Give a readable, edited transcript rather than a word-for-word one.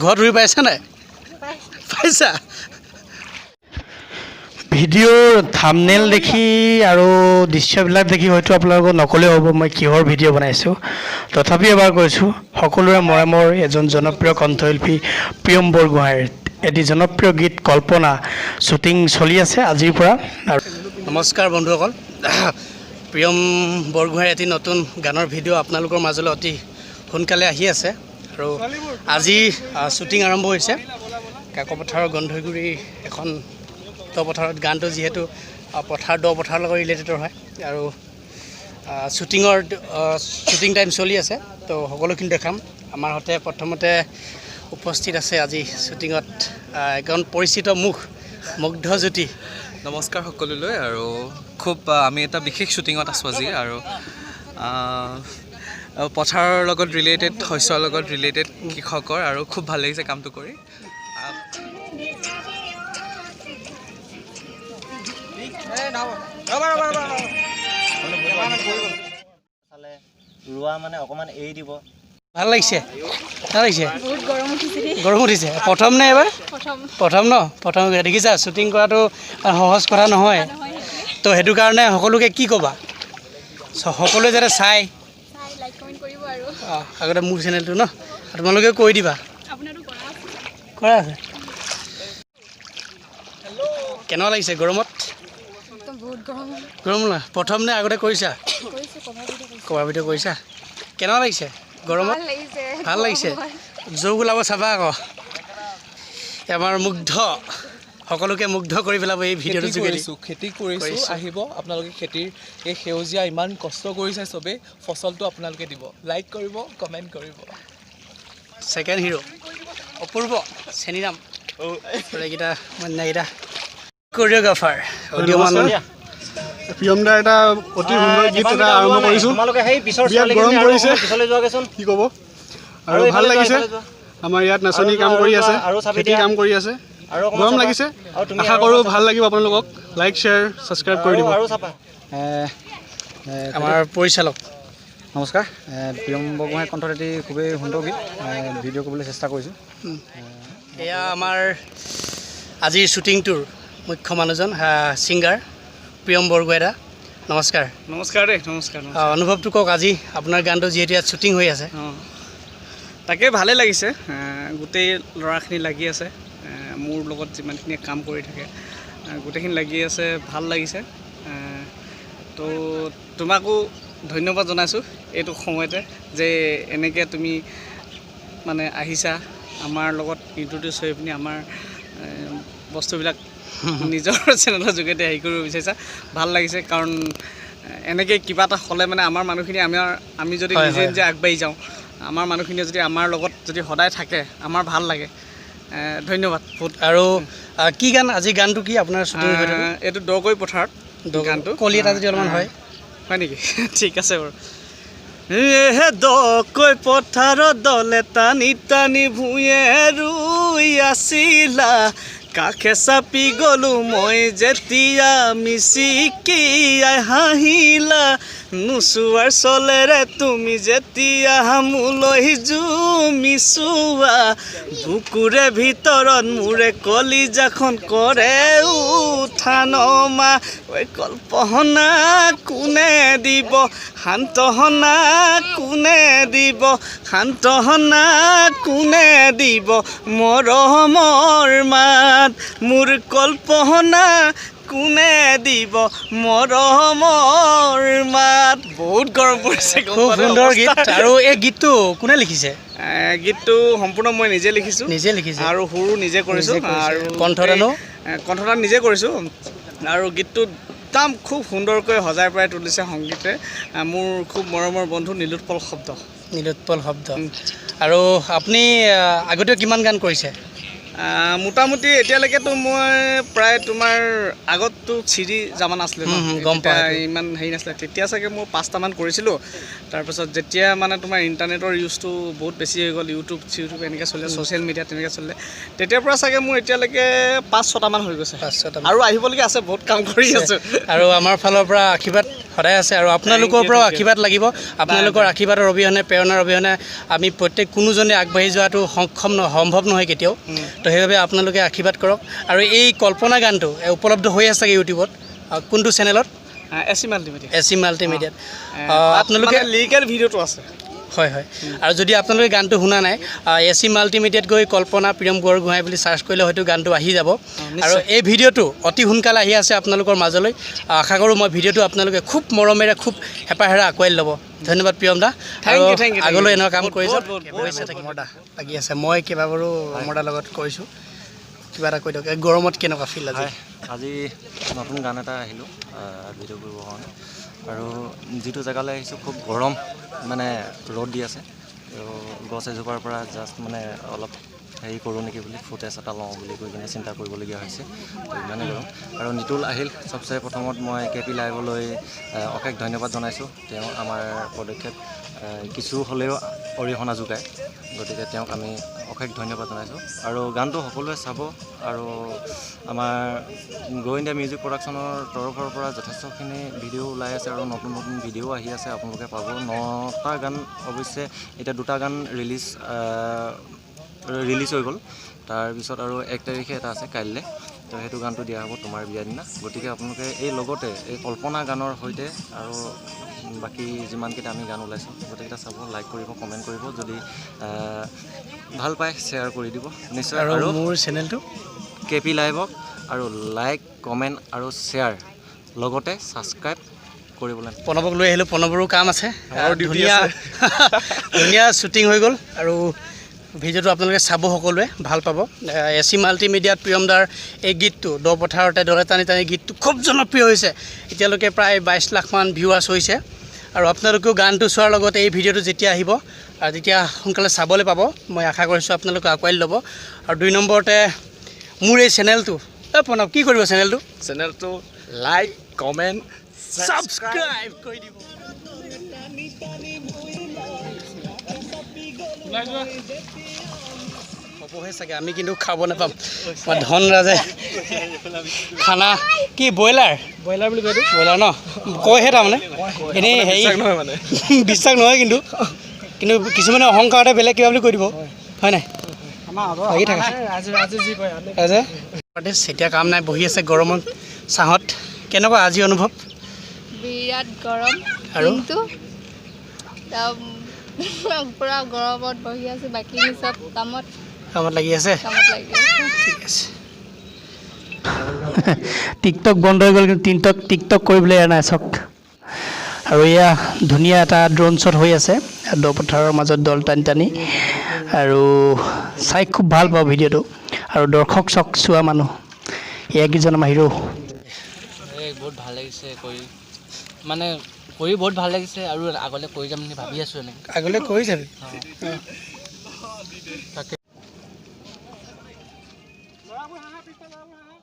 ঘৰত ৰুই পাইছা নাই? পাইছা? ভিডিঅ'ৰ থামনেল দেখি আৰু দৃশ্যবিলাক দেখি হয়তো আপোনালোকক নক'লেও হ'ব মই কিহৰ ভিডিঅ' বনাইছোঁ। তথাপি এবাৰ কৈছোঁ, সকলোৰে মৰমৰ এজন জনপ্ৰিয় কণ্ঠশিল্পী প্ৰিয়ম বৰগোহাঁইৰ এটি জনপ্ৰিয় গীত কল্পনা শ্বুটিং চলি আছে আজিৰ পৰা। আৰু নমস্কাৰ বন্ধুসকল, প্ৰিয়ম বৰগোহাঁইৰ এটি নতুন গানৰ ভিডিঅ' আপোনালোকৰ মাজলৈ অতি সোনকালে আহি আছে। আৰু আজি শ্বুটিং আৰম্ভ হৈছে কাকপথাৰৰ গন্ধৈগুৰি এখন দ পথাৰত। গানটো যিহেতু পথাৰ, দ পথাৰৰ লগত ৰিলেটেডৰ হয় আৰু শ্বুটিং টাইম চলি আছে। তো সকলোখিনি দেখাম। আমাৰ সৈতে প্ৰথমতে উপস্থিত আছে আজি শ্বুটিঙত এজন পৰিচিত মুখ, মুগ্ধজ্যোতি। নমস্কাৰ সকলোলৈ। আৰু খুব আমি এটা বিশেষ শ্বুটিঙত আছোঁ আজি আৰু পথাৰৰ লগত ৰিলেটেড, শস্যৰ লগত ৰিলেটেড, কৃষকৰ। আৰু খুব ভাল লাগিছে কামটো কৰি। চালে ৰোৱা মানে অকণমান এৰি দিব। ভাল লাগিছে? ভাল লাগিছে। বহুত গৰম উঠিছে দেই। গৰম উঠিছে। প্ৰথম নে এবাৰ? প্ৰথম। প্ৰথম ন? প্ৰথম। দেখিছা, শ্বুটিং কৰাটো সহজ কথা নহয়। নহয়, সেইটোৱে। তো সেইটো কাৰণে সকলোকে কি ক'বা? সকলোৱে যাতে চাই। চাই লাইক কমেণ্ট কৰিব আৰু। আগতে মোৰ চেনেলটো ন, তোমালোকে কৈ দিবা। আপোনাৰতো কৰা আছে। কৰা আছে। কেনেকুৱা লাগিছে গৰমত? একদম বহুত গৰম। গৰম না? প্ৰথম নে আগতে কৰিছা? কৰিছোঁ, কভাৰ ভিডিঅ' কৰিছোঁ। কভাৰ ভিডিঅ' কৰিছা। কেনেকুৱা লাগিছে গৰমত? ভাল লাগিছে। ভাল লাগিছে। জোক ওলাব, চাবা আকৌ। আমাৰ মুগ্ধ, সকলোকে মুগ্ধ কৰি পেলাব এই ভিডিঅ'টোৰ খেতি যোগেদি। কৰিছোঁ, খেতি কৰিছোঁ। কৰিছোঁ। আহিব আপোনালোকে, খেতিৰ এই সেউজীয়া, ইমান কষ্ট কৰিছে চবেই, ফচলটো আপোনালোকে দিব। লাইক কৰিব, কমেণ্ট কৰিব। ছেকেণ্ড হিৰ' অপূৰ্ব চেনিৰাম। এইকেইটা মান্যাকেইটা কৰিঅ'গ্ৰাফাৰ উদীয়মান। প্ৰিয়ম দাৰ এটা অতি সুন্দৰ গীত এটা আৰম্ভ কৰিছোঁ। তোমালোকে সেই পিছৰ বিৰাট গৰম ছোৱালীকেইজনী আৰু পৰিছে। অকণমান পিছলৈ যোৱাগৈচোন। কি ক'ব আৰু, আৰু ভাল এইফালে যোৱা, লাগিছে। এইফালে যোৱা। আমাৰ ইয়াত নাচনী আৰু কাম যোৱা, কৰি আৰু আছে, যোৱা, আৰু চাবি খেতি দিয়া। কাম কৰি আছে। আৰু অকণমান গৰম চাবা। লাগিছে। আৰু তুমি আশা আৰু কৰোঁ অকণমান ভাল লাগিব আপোনালোকক। লাইক, শ্বেয়াৰ, ছাবস্ক্ৰাইব কৰি দিব। আৰু আৰু চাপা। আমাৰ পৰিচালক। নমস্কাৰ। প্ৰিয়ম বৰগোহাঁইৰ কণ্ঠত এটি খুবেই সুন্দৰ গীত ভিডিঅ' কৰিবলৈ চেষ্টা কৰিছোঁ। এয়া আমাৰ আজিৰ শ্বুটিংটোৰ মুখ্য মানুহজন, ছিংগাৰ প্ৰিয়ম বৰগোহাঁই দা। নমস্কাৰ। নমস্কাৰ দেই, নমস্কাৰ। অনুভৱটো কওক, আজি আপোনাৰ গানটো যিহেতু ইয়াত শ্বুটিং হৈ আছে। অঁ, তাকে ভালেই লাগিছে। গোটেই ল'ৰাখিনি লাগি আছে, মোৰ লগত যিমানখিনিয়ে কাম কৰি থাকে, গোটেইখিনি লাগি আছে, ভাল লাগিছে। তো তোমাকো ধন্যবাদ জনাইছোঁ এইটো সময়তে যে এনেকৈ তুমি মানে আহিছা, আমাৰ লগত ইণ্ট্ৰডিউচ হৈ পিনি আমাৰ বস্তুবিলাক নিজৰ চেনেলৰ যোগেদি হেৰি কৰিব বিচাৰিছা। ভাল লাগিছে, কাৰণ এনেকৈ কিবা এটা হ'লে মানে আমাৰ মানুহখিনি, আমাৰ আমি যদি নিজে নিজে আগবাঢ়ি যাওঁ, আমাৰ মানুহখিনিয়ে যদি আমাৰ লগত যদি সদায় থাকে, আমাৰ ভাল লাগে। ধন্যবাদ বহুত। আৰু কি গান আজি, গানটো কি আপোনাৰ শ্বুটিং হৈ থকা? এইটো দকৈ পথাৰত গানটো। কলি এটা যদি অলপমান হয়। হয় নেকি? ঠিক আছে বাৰু। এহে দকৈ পথাৰত দলে টানি টানি ভূঞে ৰুই আছিলা, কাষে চাপি গ'লো মই যেতিয়া মিচিকিয়াই হাঁহিলা, নোচোৱাৰ চলেৰে তুমি যেতিয়া মোলৈ জুমি চোৱা, বুকুৰে ভিতৰত মোৰে কলিজাখন কৰে উঠা নমা। ঐ কল্পনা কোনে দিব, সান্তনা কোনে দিব, সান্তনা কোনে দিব মৰমৰ মাত, মোৰ কল্পনা কোনে দিব মৰমৰ মাত। বহুত গৰম পৰিছে, গম খুব পোৱা নে সুন্দৰ গীত। অৱস্থা? আৰু এই গীতটো কোনে লিখিছে? গীতটো সম্পূৰ্ণ মই নিজে লিখিছোঁ। নিজে লিখিছে। আৰু সুৰো নিজে কৰিছোঁ। নিজে কৰিছে। আৰু কণ্ঠদানো? কণ্ঠদান নিজে কৰিছোঁ। আৰু গীতটো একদম খুব সুন্দৰকৈ সজাই পৰাই তুলিছে সংগীতে মোৰ খুব মৰমৰ বন্ধু নীলোৎপল শব্দ। নীলোৎপল শব্দ। আৰু আপুনি আগতেও কিমান গান কৰিছে? মোটামুটি এতিয়ালৈকেতো মই প্ৰায় তোমাৰ আগততো চিৰি জামানা আছিলে ন, গম পাওঁ তেতিয়া সেইটো। ইমান হেৰি নাছিলে, তেতিয়া চাগে মই 5টামান কৰিছিলোঁ। তাৰপিছত যেতিয়া মানে তোমাৰ ইণ্টাৰনেটৰ ইউজটো বহুত বেছি হৈ গ'ল, ইউটিউব চিউটিউব এনেকৈ চলিলে, ছ'চিয়েল মিডিয়া তেনেকৈ চলিলে, তেতিয়াৰ পৰা চাগে মোৰ এতিয়ালৈকে 5-6টামান হৈ গৈছে। 5-6টামান। আৰু আহিবলগীয়া আছে, বহুত কাম কৰি আছোঁ। আৰু আমাৰ ফালৰ পৰা আশীৰ্বাদ সদায় আছে আৰু আপোনালোকৰ you, পৰাও thank you. আশীৰ্বাদ লাগিব। আপোনালোকৰ আশীৰ্বাদৰ অবিহনে, প্ৰেৰণাৰ অবিহনে আমি প্ৰত্যেক কোনোজনে আগবাঢ়ি যোৱাটো সক্ষম সম্ভৱ নহয় কেতিয়াও। তো সেইবাবে আপোনালোকে আশীৰ্বাদ কৰক। আৰু এই কল্পনা গানটো উপলব্ধ হৈ আছে চাগে ইউটিউবত, কোনটো চেনেলত? এ চি মাল্টিমিডিয়া। এ চি মাল্টিমিডিয়াত। আপোনালোকে লিৰিকেল ভিডিঅ'টো আছে। হয় হয়। আৰু যদি আপোনালোকে গানটো শুনা নাই, এ চি মাল্টিমিডিয়াত গৈ কল্পনা প্ৰিয়ম বৰগোহাঁই বুলি চাৰ্চ কৰিলে হয়তো গানটো আহি যাব। আৰু এই ভিডিঅ'টো অতি সোনকালে আহি আছে আপোনালোকৰ মাজলৈ। আশা কৰোঁ মই ভিডিঅ'টো আপোনালোকে খুব মৰমেৰে, খুব হেঁপাহেৰে আঁকোৱালি ল'ব। ধন্যবাদ প্ৰিয়ম দা। Thank you, thank you, thank আগলৈ you. এনেকুৱা কাম কৰি যাওক। বহুত, বহুত, হৈছে থাকিম। অমৰদা লাগি আছে, মই কেইবাবাৰো অমৰদাৰ লগত কৰিছোঁ। কিবা এটা কৈ দিয়ক, এই গৰমত কেনেকুৱা ফিল আজি? হয়, আজি নতুন গান এটা আহিলোঁ ভিডিঅ' কৰিবৰ কাৰণে। আৰু যিটো জেগালৈ আহিছোঁ খুব গৰম, মানে ৰ'দ দি আছে। তো গছ এজোপাৰ পৰা জাষ্ট মানে অলপ হেৰি কৰোঁ নেকি বুলি, ফুটেজ এটা লওঁ বুলি কৈ কিনে চিন্তা কৰিবলগীয়া হৈছে। তো ইমানেই গৰম। আৰু নিতুল আহিল। চবচে প্ৰথমত মই কে পি লাইভলৈ অশেষ ধন্যবাদ জনাইছোঁ। তেওঁ আমাৰ পদক্ষেপ কিছু হ'লেও অৰিহণা যোগায়, গতিকে তেওঁক আমি অশেষ ধন্যবাদ জনাইছোঁ। আৰু গানটো সকলোৱে চাব। আৰু আমাৰ গ' ইণ্ডিয়া মিউজিক প্ৰডাকশ্যনৰ তৰফৰ পৰা যথেষ্টখিনি ভিডিঅ' ওলাই আছে আৰু নতুন নতুন ভিডিঅ' আহি আছে, আপোনালোকে পাব। 9টা গান, অৱশ্যে এতিয়া 2টা গান ৰিলিজ হৈ গ'ল। তাৰপিছত আৰু 1 তাৰিখে এটা আছে কাইলৈ, তো সেইটো গানটো দিয়া হ'ব তোমাৰ বিয়াৰ দিনা। গতিকে আপোনালোকে এই লগতে এই কল্পনা গানৰ সৈতে আৰু বাকী যিমানকেইটা আমি গান ওলাইছোঁ গোটেইকেইটা চাব, লাইক কৰিব, কমেণ্ট কৰিব, যদি ভাল পায় শ্বেয়াৰ কৰি দিব নিশ্চয়। আৰু আৰু মোৰ চেনেলটো কে পি লাইভক আৰু লাইক, কমেণ্ট আৰু শ্বেয়াৰ, লগতে ছাবস্ক্ৰাইব কৰিবলৈ। প্ৰণৱক লৈ আহিলোঁ, প্ৰণৱৰো কাম আছে। আমাৰো duty ধুনীয়া আছে। ধুনীয়া শ্বুটিং হৈ গ'ল আৰু ভিডিঅ'টো আপোনালোকে চাব, সকলোৱে ভাল পাব। এ চি মাল্টিমিডিয়াত প্ৰিয়ম দাৰ এই গীতটো দ পথাৰতে দলে টানি টানি গীতটো খুব জনপ্ৰিয় হৈছে। এতিয়ালৈকে প্ৰায় 22 লাখমান ভিউৱাৰ্ছ হৈছে। আৰু আপোনালোকেও গানটো চোৱাৰ লগতে এই ভিডিঅ'টো যেতিয়া আহিব আৰু তেতিয়া সোনকালে চাবলৈ পাব, মই আশা কৰিছোঁ আপোনালোকে আঁকোৱালি ল'ব। আৰু 2 নম্বৰতে মোৰ এই চেনেলটো, এই প্ৰণৱ কি কৰিব চেনেলটো? চেনেলটো লাইক, কমেণ্ট, ছাবস্ক্ৰাইব কৰি দিব। হ'বহে চাগে, আমি কিন্তু খাব নাপাম। আমাৰ ধনৰাজে খানা কি ব্ৰইলাৰ? ব্ৰইলাৰ বুলি কয় এইটো? ব্ৰইলাৰ ন কয়হে, তাৰমানে এনেই হেৰি বিশ্বাস নহয় মানে। বিশ্বাস নহয়, কিন্তু কিন্তু কিছুমানে অহংকাৰতে বেলেগ কিবা বুলি কৈ দিব, হয় নাই? লাগি থাকা ৰাজে এতিয়া কাম নাই, বহি আছে গৰমত ছাঁহত। কেনেকুৱা আজি অনুভৱ? বিৰাট গৰম আৰু? কিন্তু পূৰা গৰমত বহি আছোঁ, বাকী চব কামত কামত লাগি আছে, কামত লাগি আছে। ঠিক আছে। টিকটক বন্ধ হৈ গ'ল, কিন্তু টিকটক কৰিবলৈ এৰা নাই চাওক। আৰু এয়া ধুনীয়া এটা ড্ৰোন শ্বট হৈ আছে দ পথাৰৰ মাজত দল টানি টানি, আৰু চাই খুব ভাল পাওঁ ভিডিঅ'টো। আৰু দৰ্শক চক চোৱা মানুহ, এয়া কেইজন আমাৰ হিৰ'। এই বহুত ভাল লাগিছে কৰি, মানে কৰি বহুত ভাল লাগিছে আৰু আগলৈ কৰি যাম বুলি ভাবি আছোঁ এনেকৈ। আগলৈ কৰি যাবি। তাকে। ল'ৰাবোৰ হাঁহা, পিছফালে ল'ৰাবোৰ হাঁহা।